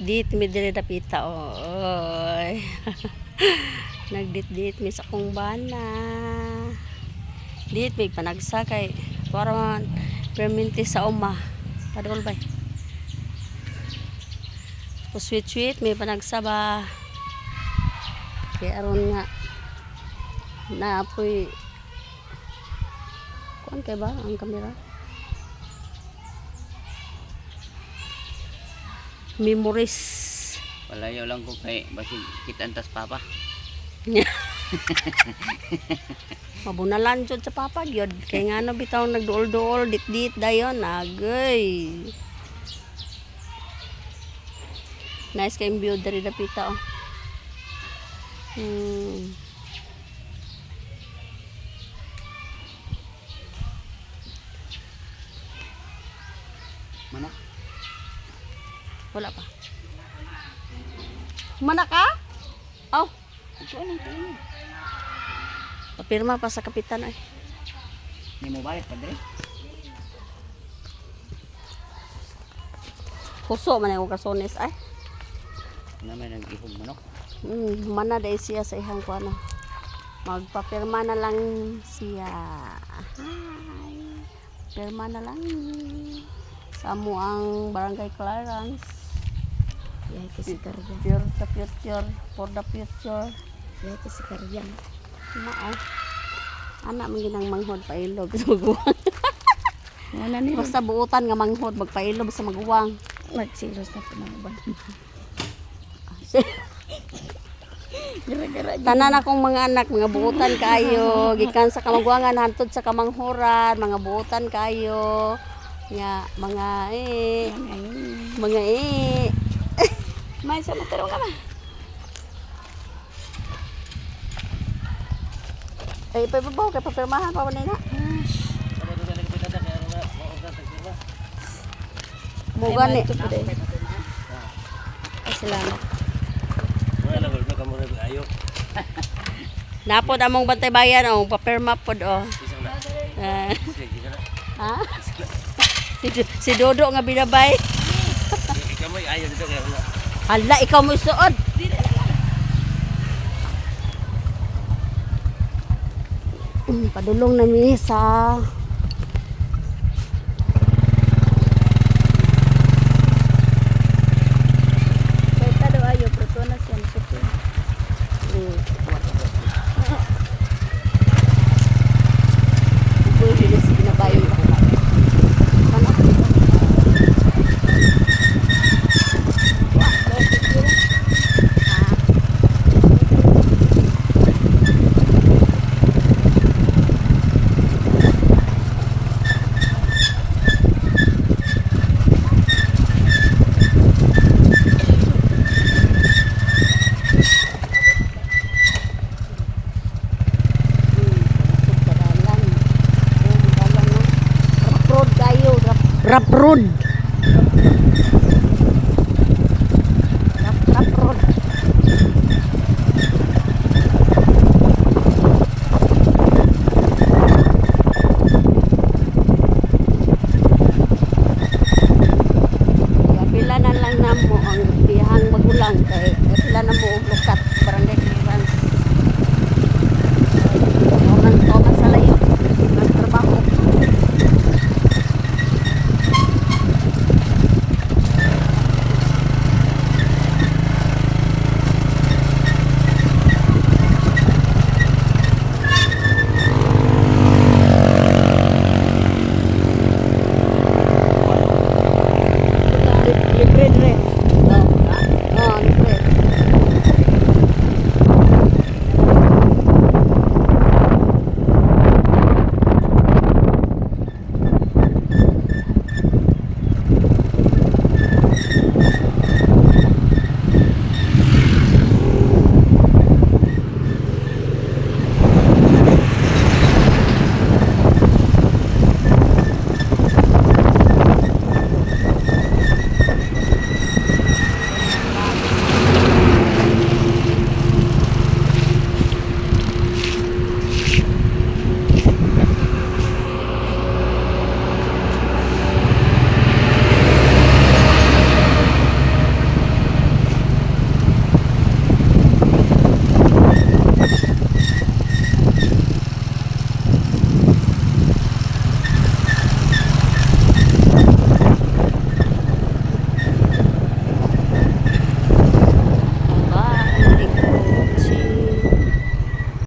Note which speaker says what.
Speaker 1: Dit mi diri dapita, oy. Nagdit-dit mi sa akong bana. Dit mi panagsa kay para man perminti sa uma. Padol bay. Po sweet sweet may panagsa ba. Kay aron nga naapoy kuan kay ba ang kamera? Memories.
Speaker 2: Palayo lang ko kay basig kitantas papa.
Speaker 1: Mabunalan jud sa papa gyud. Kay ngano bitaw nagduol-duol dit-dit dayon agay. Nice kay view diri dapita oh.
Speaker 2: Mana?
Speaker 1: Wala pa. Mana ka? Oh,
Speaker 2: Ito ano ito ano.
Speaker 1: papirma pa sa kapitan ay.
Speaker 2: Ni mo balik padre.
Speaker 1: Huso man ako kasones ay.
Speaker 2: Naman ang ihog manok.
Speaker 1: Mana dai siya sa ihang kuano. Magpapirma na lang siya. Hi. Pirma na lang. Sa amo ang barangay clearance.
Speaker 3: Yay kasi karya.
Speaker 1: Future sa future, for the future.
Speaker 3: Yay kasi karya.
Speaker 1: Mao. Ana man ginang manghod pailob sa maguwang.
Speaker 3: Wala ni
Speaker 1: Basta buutan nga manghod magpailob sa maguwang.
Speaker 3: Magsilos na po ng uban. Gara-gara.
Speaker 1: Tanan akong mga anak, mga buutan kayo, gikan sa kamagwangan hantod sa kamanghuran, mga buutan kayo. Nga mga eh, mga eh.
Speaker 3: May sa matarong ka ma.
Speaker 1: Ay, pababaw kay papirmahan pa man na. Mo gani.
Speaker 3: Ay, salamat.
Speaker 1: Napod among bantay bayan oh, papirma pod oh. Eh. Ha? Si Dodo nga binabay. Hala, ikaw mo isuod. Padulong na mi sa
Speaker 3: Kay tado ayo protona siya ni.
Speaker 1: Uy, hindi si binabay ba? Ano? Rough road kayo, rough road.